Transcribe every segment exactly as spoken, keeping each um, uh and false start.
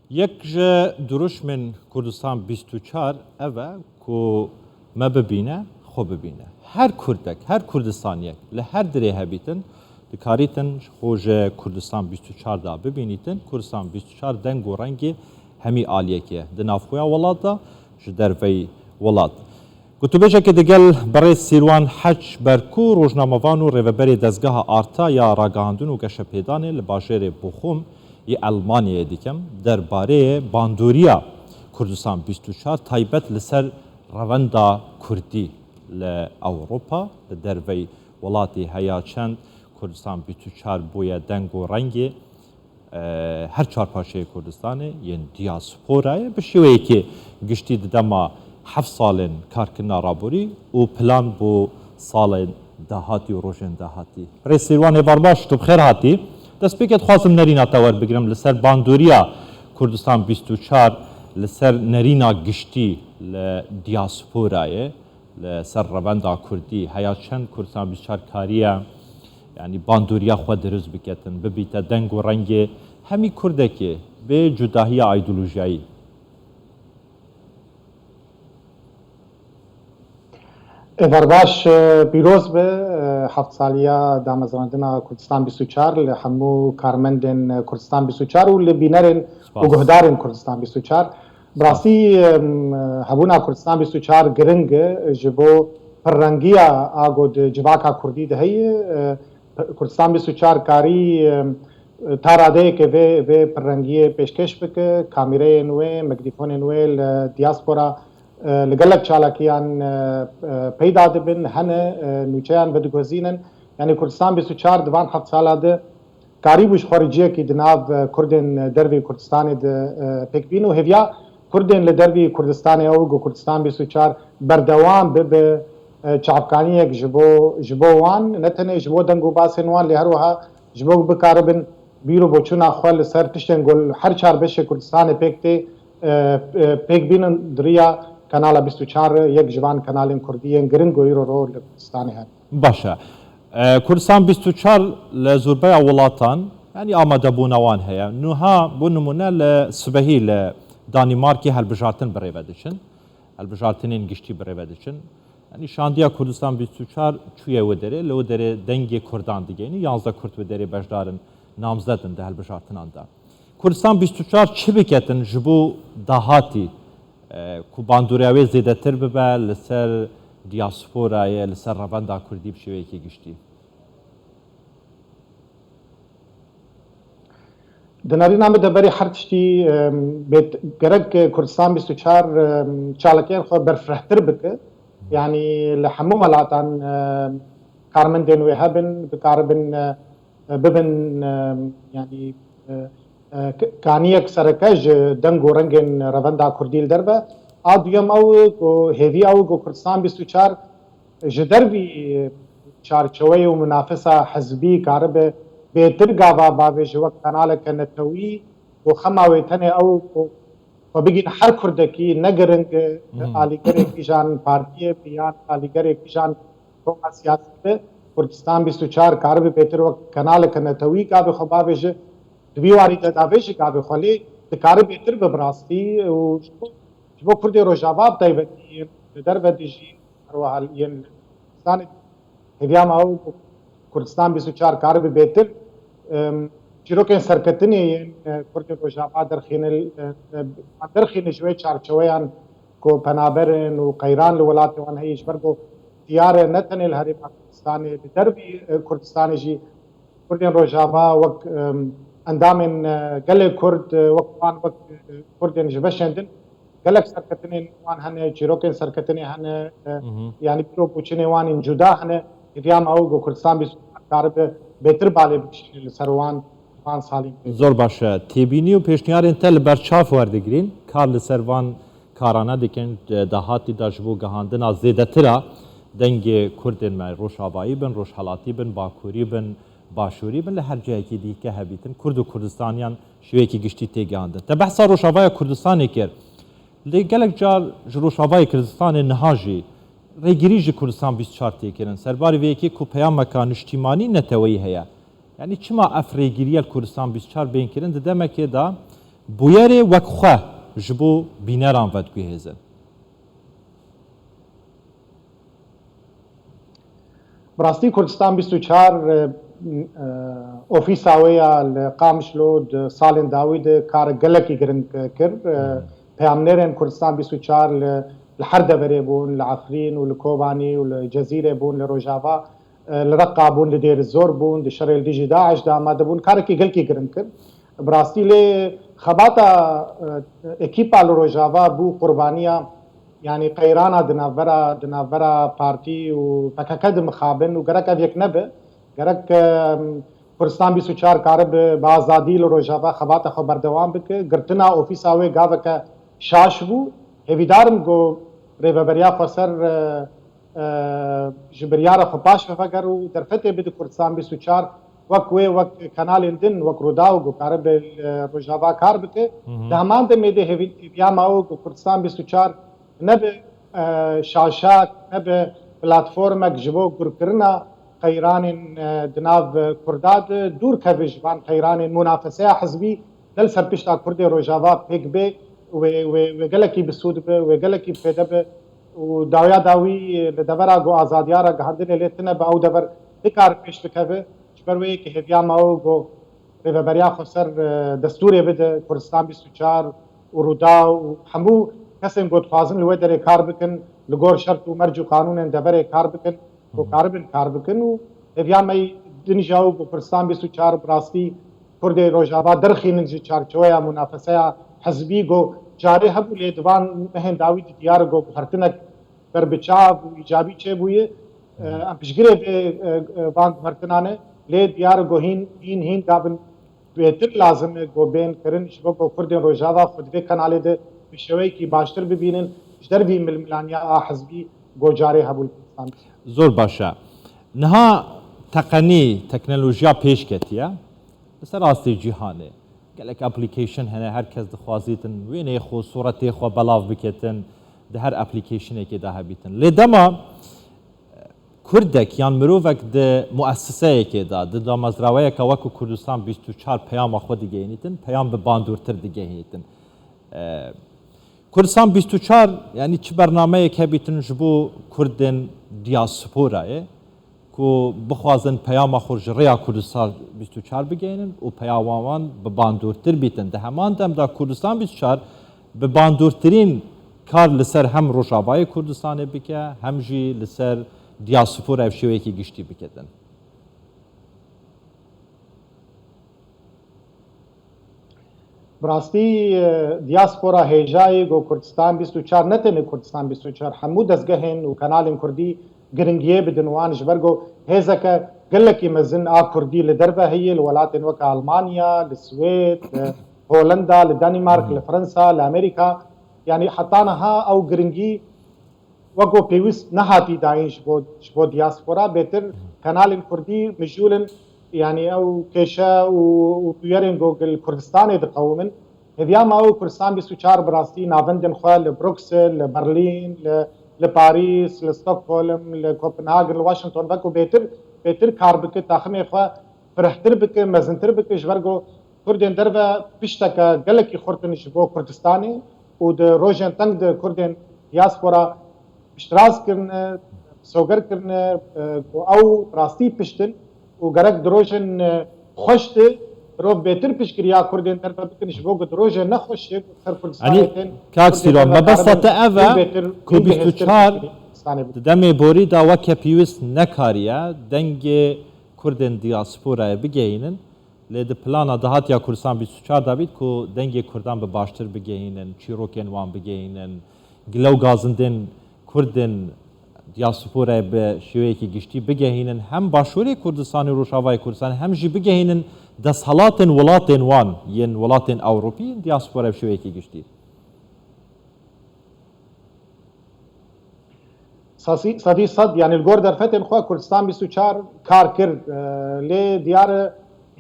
Yek ji dirûşmên Kurdistan bîst û çar ev e ku me bibîne, xwe bibîne. Her Kurdek, her Kurdistaniyek li her dirê hebîtin, dikarîtin xwe ji Kurdistan bîst û çar de bibînîtin. Kurdistan bîst û çar deng û rengê hemî aliyekê ye. Di navxweya welat de, ji derveyî welat. Gotûbêjekê digel birêz Sîrwan Hec Berkû, rojnamevan û rêveberê Dezgeha Arta ya Ragihandin û Geşepêdanê li bajêrê Boxum yê Elmanyayê dikim, derbarê bandoriya Kurdistan bîst û çar, taybet li ser revenda Kurdî li Ewropa, li derveyî welatî heya çend Kurdistan bîst û çar bûye deng û rengê, e, her çar parçeyê Kurdistanê yên diasporayê, bi şêweyekê giştî di dema heft salên karkirina raborî û plan bo salên dahatî û rojên dahatî. Birêz Sîrwan, êvar baş, tu bi xêr hatî. Destpêkê dixwazim nerîna te werbigirim li ser bandoriya Kurdistan bîst û çar, li ser nerîna giştî li diasporayê, li ser revenda Kurdî, heya çend Kurdistan bîst û çar kariye, yanî bandoriya xwe dirust biketin, bibîte deng û rengê hemî Kurdekê, bê cudahiya aydolojiyayî? Êvar baş, e, pîroz be, e, heft saliya damezrandina Kurdistan bîst û çar li hemû karmendên Kurdistan bîst û çar û li bînerên Spas. Û guhdarên Kurdistan bîst û çar. Bi rastî, em, hebûna Kurdistan bîst û çar giring e ji bo pirrengiya a ku di civaka Kurdî de heye. E, Kurdistan bîst û çar karî, em, ta radeyeke vê, vê pirrengiyê pêşkêş bike, kamîreyên wê, mikrîfonên wê li diaspora, e, li gelek çalakiyan, e, e, peyda dibin, hene, e, nûçeyan vedigozînin. Yanî Kurdistan bîst û çar di van heft sala de karîbû ji xwe re ciyekî di nav, e, Kurdên derveyî Kurdistanê de, e, pêk bîn û hêviya Kurdên li derveyî Kurdistanê ew ku Kurdistan bîst û çar berdewam bibe, e, çavkaniyek ji bo, ji bo wan, ne tenê ji bo deng û basên wan, lê her wiha ji bo ku bikaribin bîr û boçûna xwe li ser tiştên ku li her çar beşê Kurdistanê pêk tê, e, e, pêk bînin di riya Kanala bîst û çar, yek ji van kanalên Kurdî yên giring ku îro ro li Kurdistanê hene. Baş e. E, Kurdistan bîst û çar li zûrbeya welatan, yanî amadebûna wan heye. Nuha, bo nimûne, li sibehî li Danîmarkê hilbijartin bi rê ve diçin. Hilbijartinên giştî bi rê ve diçin. Yanî şandiya Kurdistan bîst û çar çûye wê derê, li wê derê dengê Kurdan digihînî. Yanzdeh Kurd wê derê beşdar in, namzet in di hilbijartinan de. Kurdistan bîst û çar çi biketin ji bo dahatî, e, ku bandoriya wê zêdetir bibe li ser diasporayê, li ser revenda Kurdî bi şêweyekî giştî? Di nerîna min de berî her tiştî, em, bêt-, gerek Kurdistan bîst û çar, em, çalakiyên xwe berfirehtir bike. Yanî li hemû welatan, em, karmendên wê hebin, bikaribin, e, bibin, em, yanî, e, e, k-, kaniyek sereke ji deng û rengên revenda Kurdî li derve. A duyem ew ku hêvî ew ku Kurdistan bîst û çar ji dervî çarçeweyê û minafisa hizbî karibe bêtir gava bavêje wek kanaleke netewî û xema wê tenê ew ku xwe bigihîne her Kurdekî, ne giring e, Mhm. alîgerê kîjan partiyê be yan alîgerê kîjan koma siyasî be, Kurdistan bîst û çar karibe bêtir wek kanaleke netewî gavê xwe bavêje, di vî warî de davêje gavê xwe, lê dikare bêtir be bi rastî û ji bo, ji bo Kurdê Rojava bi taybetî li derve dijîn, her wiha yên li Kurdistanê. Hêviya me ew ku Kurdistan bîst û çar karibe bêtir, em, çîrokên serketinê yên, e, Kurdên Rojava derxîne, e, e, derxîne ji wê çarçeweyan ku penaber in û qeyran li welatê wan heye, ji ber ku diyar e ne tenê li Herêma Kurdistanê, li dervî, e, Kurdistanê jî Kurdên Rojava wek, em, endamên, e, gelê Kurd, e, wek wan, wek, e, Kurdên ji beşên din, gelek serketinên wan hene, çîrokên serketinê hene, e, Mhm. yanî bîr û boçûnê wan ên cuda hene. Hêviya me ew ku Kurdistan bîst karibe bêtir balê bikişîne li ser wan, van salên pê. Zor baş e. Têbînî û pêşniyarên te li ber çav werdigirîn, kar li ser van karana dikin, e, dahatî de ji bo gihandina zêdetira dengê Kurdên me, Rojavayî bin, Rojhelatî bin, Bakurî bin, Başûrî bin, li her cihekî dîke hebîtin, Kurd û Kurdistaniyan şêweyekî giştî tê gihandin. Te behsa Rojavaya Kurdistanê kir. Lê gelek car ji Rojavayê Kurdistanê niha jî rêgirî ji Kurdistan bîst çar tê kirin. Serbarî vê yekê ku peyameka niştîmanî neteweyî heye. Yanî çima ev rêgiriye li Kurdistan bîst çar bên kirin? Di demekê de Bûyerê wek xwe ji bo bîneran vediguhêzin. Bi rastî Kurdistan bîst û çar, e, e, ofîsa wê ya li Qamişlo di salên dawî de karek gelekî giring kir. E, peyamnêrên Kurdistan bîst û çar li, li her deverê bûn, li Efrîn û li Kobanî û li Cezîrê bûn, li Rojava, e, li Reqa bûn, li Dêrizor bûn, di şerê li dijî DAIŞ de amade bûn. Karekî gelkî giring kir. Bi rastî lê xebata, e, ekîpa li Rojava bû qurbaniya, yanî qeyrana di navbera, di navbera partî û P K K de mixabin û gerek ev yek nebe. Gerek, e, Kurdistan bîst û çar karibe bi azadî li Rojava xebata xwe berdewam bike. Girtina ofîsa wê gaveke şaş bû. Hêvîdar im ku Rêveberiya Xweser, e, e, ji biryara xwe paş ve veger û derfetê bide Kurdistan bîst û çar wek wê, wek kanalên din, wek Rûdaw ku karibe li Rojava kar bike. Hı hı. Di heman demê de hêvî-, hêviya me ew ku Kurdistan bîst û çar nebe, e, şaşak, nebe platformek ji bo gurkirina qeyranên, e, di nav, e, Kurda de dûr keve ji van qeyranên munafeseya hizbî ne li ser pişta Kurdê Rojava pêk bê, wê, wê, wê gelekî bi sûd be, wê gelekî bi fêde be û dawiya dawî li devera ku azadiya re gihandinê lê tine be ew dever nikare pêş bikeve. Ji ber wê yekê hêviya me ew ku Rêveberiya Xweser, e, destûrê bide Kurdistan bîst û çar û Rûdaw û hemû kesên ku dixwazin li wê derê kar bikin, li gor şert û merc û qanûnên deverê kar bikin, ku karibin kar bikin û hêviya me yî din jî ew ku Kurdistan bîst û çar bi rastî Kurdê Rojava derxînin ji çarçeweya munafeseya hizbî ku carê hebû lê di van mehên dawî de diyar e ku guhertinek berbiçav û îcabî çêbûye. E, em piştgirê vê, e, e, van guhertinan e, lê diyar e ku hîn, hîn, hîn gavin bêtir lazim e ku bên kirin ji bo ku Kurdên Rojava xwe di vê kanalê de bi şêweyekî baştir bibînin, ji dervî milmilaniya a hizbî ku carê hebû li Kurdistan. Zor baş e. Niha teqenî, teknolojiya pêş ketiye. Li ser astê cîhanê gelek application hene, her kes dixwazîtin wêneyê xwe, sûretê xwe belav biketin, di her applicationekê de hebîtin. Lê dema kurdek yan mirovek di muessiseyekê de, di damezraweyeke wekû Kurdistan bîst û çar peyama xwe digehînîtin, peyam bi bandortir digehînîtin. E, Kurdistan bîst û çar, yanî çi bernameyek hebîtin ji bo kurdên diasporayê, ku bixwazin peyama xwe ji rêya Kurdistan bîst û çar bigeynin û peyama wan bi bandortir bîtin. Di heman dem de Kurdistan bîst û çar bi bandortirîn kar li ser hem Rojavayê Kurdistanê bike, hem jî li ser diaspora ev şêweyekî giştî biketin. Bi rastî, e, diaspora hêjayê ku Kurdistan bîst û çar, ne tenê Kurdistan bîst û çar, hemû dezgehên û kanalên kurdî giringiyê bidin wan, ji ber ku hêzeke gelekî mezin a kurdî li derve heye, li welatên weke Almanya, li Swêd, li Holenda, li Danîmark, li Fransa, li Amerîka. Yanî heta niha ew giringî wek ku pêwîst nehatî dayîn ji bo, ji bo diaspora, bêtir kanalên kurdî mijûl in, yanî ew kêşe û, û bûyerên ku li Kurdistanê diqewimin. Hêviya me ew Kurdistan bîst û çar bi rastî navendên xwe li Bruksel, li Berlîn, li, li Parîs, li Stockholm, li Copenhagen, li Washington, wek ku bêtir, bêtir kar bike, taximê xwe firehtir bike, mezintir bike, ji ber ku Kurdên derve pişteke gelekî xurt in ji bo Kurdistanê û di rojên teng de Kurdên diaspora piştrast kirine, soger kirine, e, ku ew rastî pişt in û gerek di rojên, e, xweş de mirov bêtir piştgiriya Kurdên derve bikin, ji bo ku di rojên nexweşê ku ser Kurdistanê tên. Kak Sîro, mebesta te ev e ku bîst û çar di demê borî de weke pîwist nekariye dengê Kurdên diasporayê bigehînin. Lê di plana dahatiya Kurdistan bîst û çar de bît ku dengê Kurdan bi baştir bigehînin, çîrokên wan bigehînin, gile û gazindên Kurdên diasporayê bi şêweyekî giştî bigehînin hem Başûrê Kurdistanê û Rojavayê Kurdistanê hem jî bigehînin desthilatên welatên wan yên welatên Ewropî yên diaspora bi şêweyekî giştî. Sasî-, sedî sed, yanî li gor derfetên xwe Kurdistan bîst û çar kar kir, e, lê diyar e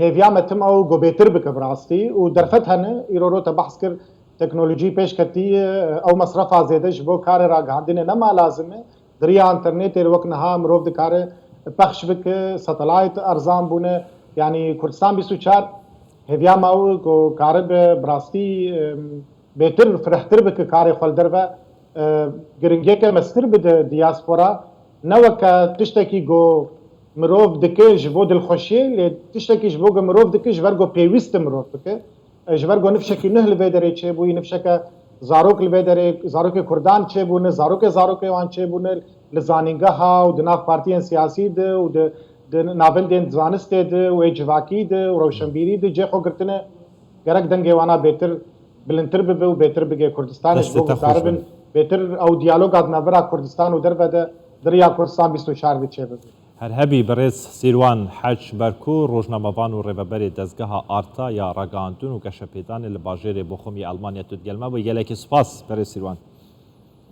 hêviya me tim ew ku bêtir bike bi rastî û derfet hene, îro ro te behs kir, teknolojî pêş ketî, e, ew mesrefa zêde ji bo karê ragihandinê nema lazim e. Di riya înternetê wek niha mirov dikare pexş bike, satelayt erzan bûne, yanî Kurdistan bîst û çar Hêviya me ew ku karibe bi rastî, em, bêtir firehtir bike karê xwe li derve, e, giringiyeke mestir bide diyaspora. Ne weke tiştekî ku mirov dike ji bo dilxweşiyê, lê tiştekî ji bo ku mirov dike ji ber ku pêwîst e mirov bike. E, ji ber ku nifşekî nuh li vê derê çêbûyî, nifşeke zarok li vê derê, zarokê Kurdan çêbûne, zarokê zarokê wan çêbûne, li zanîngeha û di nav partiyên siyasî de û di, di navendên zanistê de û ê civakî de û rewşenbîrî de cê xwe girtine. Gerek dengê wana bêtir bilindtir bibe û bêtir bige Kurdistanê, ji Destê bo te ku xweş karibin be. bêtir ew diyaloga di navbera Kurdistan û derve de, di riya Kurdistan bîst û çar de çêbibe. Her hebî birêz Sîrwan Hec Berkû, rojnamevan û rêveberê dezgeha Arta ya ragihandin û geşepêdanê li bajêrê Boxum yê Elmanya, tu digel me bû. Gelekî spas birêz Sîrwan.